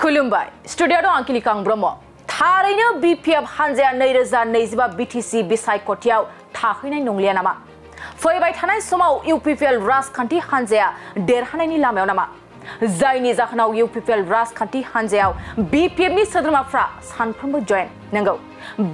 खुलुमबाय स्टुडियाव दं आंखिलिकां ब्रह्म थारैनो बिपिएफ हानजाया 2025 बिटिसि बिसायख'थियाव थाहैनाय नंलिया नामा फैबाय थानाय समाव इउपिपिएल राजखान्थि हानजाया देरहानायनि लामायाव नामा जायनि जाहोनाव इउपिपिएल राजखान्थि हानजायाव बिपिएफनि सोद्रोमाफ्रा सानफ्रोमबो जयेन नंगौ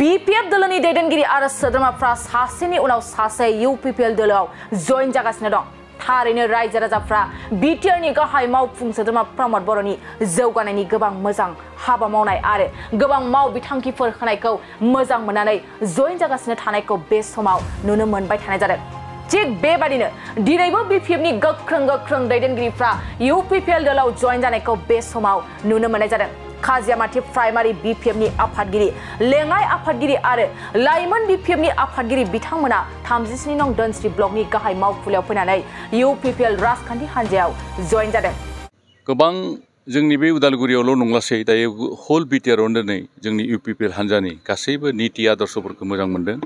बिपिएफ दोलोनि दैदेनगिरि आरो सोद्रोमाफ्रा सासेनि उनाव सासे इउपिपिएल दोलोआव जयेन जागासिनो दं थारैनो रायजो राजाफ्रा बिटिआरनि गाहाय मावफुं सोद्रोमा प्रमद बर'नि जौगानायनि गोबां मोजां हाबा मावनाय आरो गोबां माव बिथांखिफोर होनायखौ मोजां मोननानै जयेन जागासिनो थानायखौ बे समाव नुनो मोनबाय थानाय जादों थिग बेबादिनो दिनैबो बिपिएफनि गोख्रों दैदेनगिरिफ्रा इउपिपिएल दोलोआव जयेन जानायखौ बे समाव नुनो मोननाय जादों खाजियामाटी प्राइमारि बिपिएफनि आफादगिरि लेङाइ आफादगिरि आरो लाइमोन बिपिएफनि आफादगिरि बिथांमोना 37 नं दोनस्रि ब्लकनि गाहाय मावफुलियाव फैनानै इउपिपिएल राजखान्थि हानजायाव जयेन जादों गोबां जोंनि बे उदालगुरियावल' नंलासै दायो होल बिटिआरआवनो दिनै जोंनि इउपिपिएल हानजानि गासैबो नीति आदर्शफोरखौ मोजां मोनदों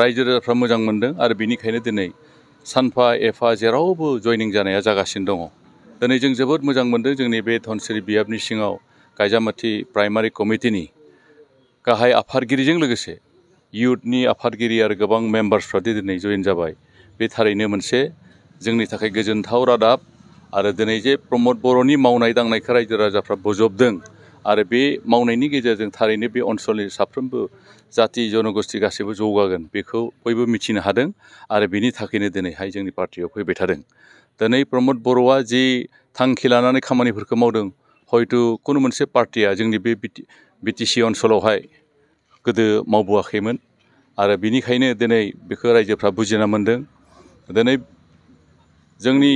रायजो राजाफ्रा मोजां मोनदों आरो बेनिखायनो दिनै सानफा एफा जेरावबो जयनिं जानाया जागासिनो दङ दिनै जों जोबोद मोजां मोनदों जोंनि बे धनसिरि बियाबनि सिङाव गायजामाटी प्राइमारि कमिटिनि गाहाय आफादगिरिजों लोगोसे इयुथनि आफादगिरि आरो गोबां मेम्बार्सफ्रा दिनै जयेन जाबाय बे थारैनो मोनसे जोंनि थाखाय गोजोनथाव रादाब आरो दिनै जे प्रमद बर'नि मावनाय दांनायखौ रायजो राजाफ्रा बजबदों आरो बे मावनायनि गेजेरजों थारैनो बे ओनसोलनि साफ्रोमबो जाति जनगोष्ठी गासैबो जौगागोन बेखौ बयबो मिथिनो हादों आरो बेनि थाखायनो दिनैहाय जोंनि पार्टियाव फैबाय थादों दिनै प्रमद बर'आ जि थांखि लानानै खामानिफोरखौ मावदों हयथ' कुनु मोनसे पार्टिया जोंनि बे बिटिसि ओनसोलावहाय गोदो मावबोआखैमोन आरो बिनिखायनो दिनै बेखौ रायजोफ्रा बुजिना मोनदों दिनै जोंनि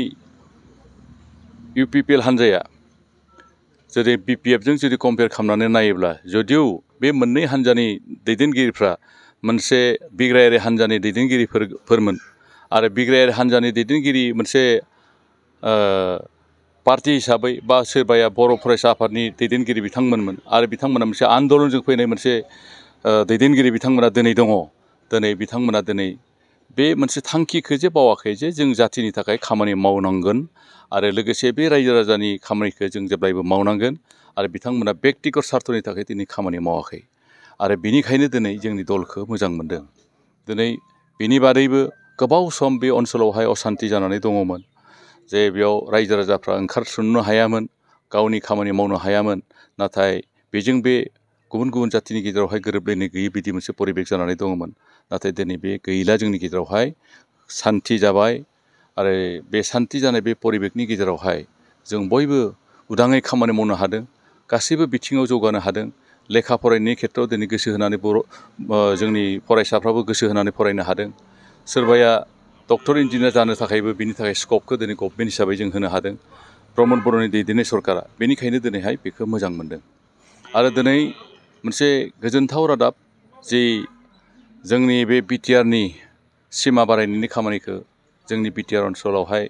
इउपिपिएल हानजाया जुदि बिपिएफजों जुदि कम्पेयार खालामनानै नायोब्ला जुदिও बे मोननै हानजानि दैदेनगिरिफ्रा मोनसे बिग्रायारि हानजानि दैदेनगिरिफोरमोन आरो बिग्रायारि हानजानि दैदेनगिरि मोनसे पार्टी हिसाबै बा सोरबाया बर' फरायसा आफादनि दैदेनगिरि बिथांमोनमोन आरो बिथांमोना मोनसे आन्दलनजों फैनाय मोनसे दैदेनगिरि बिथांमोना दिनै दङ दिनै बिथांमोना दिनै बे मोनसे थांखिखौ जे बावाखै जे जों जातिनि थाखाय खामानि मावनांगोन आरो लोगोसे बे रायजो राजानि खामानिखौ जों जेब्लायबो मावनांगोन आरो बिथांमोना बेक्तिगत स्वार्थनि थाखाय दिनै खामानि मावाखै आरो बिनिखायनो दिनै जोंनि दलखौ मोजां मोनदों दिनै बिनि बादैबो गोबाव सम बे ओनसोलावहाय असान्ति जानानै दङमोन जे बेयाव रायजो राजाफ्रा ओंखारस्रुननो हायामोन गावनि खामानि मावनो हायामोन नाथाय बेजों बे गुबुन जातिनि गेजेरावहाय गोरोबलायनाय गैयै बिदि मोनसे परिबेक जानानै दङमोन नाथाय दिनै बे गैला जोंनि गेजेरावहाय सान्ति जाबाय आरो बे सान्ति जानाय बे परिबेकनि गेजेरावहाय जों बयबो उदाङै खामानि मावनो हादों गासैबो बिथिङाव जौगानो हादों लेखा फरायनायनि खेथ्रआव दिनै गोसो होनानै जोंनि फरायसाफ्राबो गोसो होनानै फरायनो हादों सोरबाया डक्टर इन्जिनियार जानो थाखायबो बिनि थाखाय स्कपखौ दिनै गभर्नमेन्ट हिसाबै जों होनो हादों प्रमद बर'नि दैदेननाय सरकारा बेनिखायनो दिनैहाय बेखौ मोजां मोनदों आरो दिनै मोनसे गोजोनथाव रादाब जि जोंनि बे बिटिआरनि सिमा बारायनायनि खामानिखौ जोंनि बिटिआर ओनसोलावहाय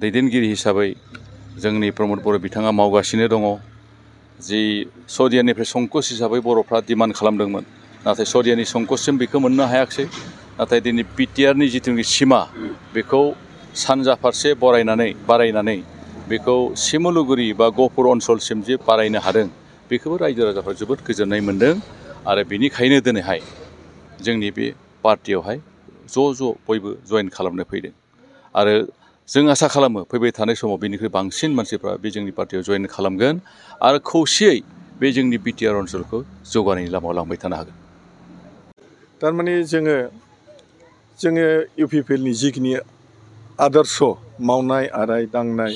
दैदेनगिरि हिसाबै जोंनि प्रमद बर' बिथाङा मावगासिनो दङ जि सदियानिफ्राय संकस हिसाबै बर'फ्रा डिमान्ड खालामदोंमोन नाथाय सदियानि संकससिम बेखौ मोननो हायाखिसै नाथाय दिनै बिटिआरनि जिथुनि सिमा बेखौ सानजा फारसे बारायनानै बेखौ सिमलुगुरि बा गहपुर ओनसोलसिम जे बारायनो हादों बेखौबो रायजो राजाफ्रा जोबोद गोजोननाय मोनदों आरो बेनिखायनो दिनैहाय जोंनि बे पार्टियावहाय ज' बयबो जयेन खालामनो फैदों आरो जों आसा खालामो फैबाय थानाय समाव बेनिख्रुइ बांसिन मानसिफ्रा बे जोंनि पार्टियाव जयेन खालामगोन आरो खौसेयै बे जोंनि बिटिआर ओनसोलखौ जौगानायनि लामायाव लांबाय थानो हागोन थारमाने जोङो इउपिपिएलनि जिखिनि आदर्श मावनाय आराय दांनाय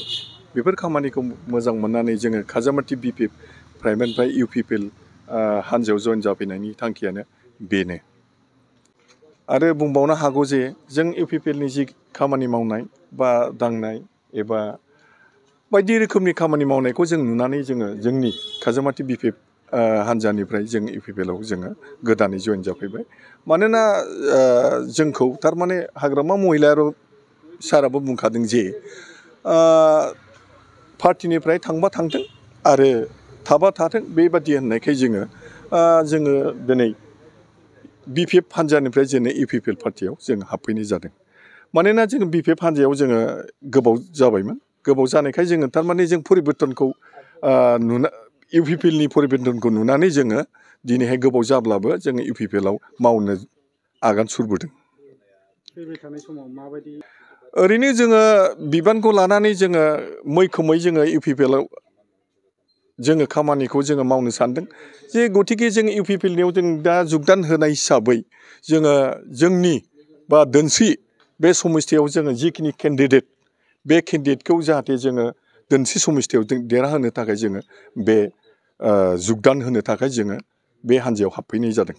बेफोर खामानिखौ मोजां मोननानै जोङो खाजामाटी बिपिएफ प्राइमारिनिफ्राय इउपिपिएल हानजायाव जयेन जाफैनायनि थांखियानो बेनो आरो बुंबावनो हागौ जे जों इउपिपिएलनि जि खामानि मावनाय बा दांनाय एबा बायदि रोखोमनि खामानि मावनायखौ जों नुनानै जोङो जोंनि खाजामाटी बिपिएफ हानजानिफ्राय जों इउपिपिएलआव जोङो गोदानै जयेन जाफैबाय मानोना जोंखौ थारमाने हाग्रामा महिलार' साराबो बुंखादों जे पार्टिनिफ्राय थांबा थांथों आरो थाबा थाथों बेबादि होननायखाय जोङो दिनै बिपिएफ हानजानिफ्राय जोङो इउपिपिएल पार्टियाव जों हाबफैनाय जादों मानोना जोङो बिपिएफ हानजायाव जोङो गोबाव जाबायमोन गोबाव जानायखाय जोङो थारमाने जों परिबर्तनखौ इउपिपिएलनि परिबर्तनखौ नुनानै जोङो दिनैहाय गोबाव जाब्लाबो जोङो इउपिपिएलआव मावनो आगान सुरबोदों। फैबाय थानाय समाव माबायदि ओरैनो जोङो बिबानखौ लानानै जोङो मैखोमै जोङो इउपिपिएलआव जोङो खामानिखौ जोङो मावनो सानदों जे गतिके जों इउपिपिएलनियाव जों दा जुगदान होनाय हिसाबै जोङो जोंनि बा दोनस्रि बे समस्थियाव जोङो जिखिनि केन्डिडेट बे केन्डिडेटखौ जाहाथे जोङो दोनस्रि समस्थियाव देरहाहोनो थाखाय जोङो बे जुगदान होनो थाखाय जोङो बे हान्जायाव हाबफैनाय जादों।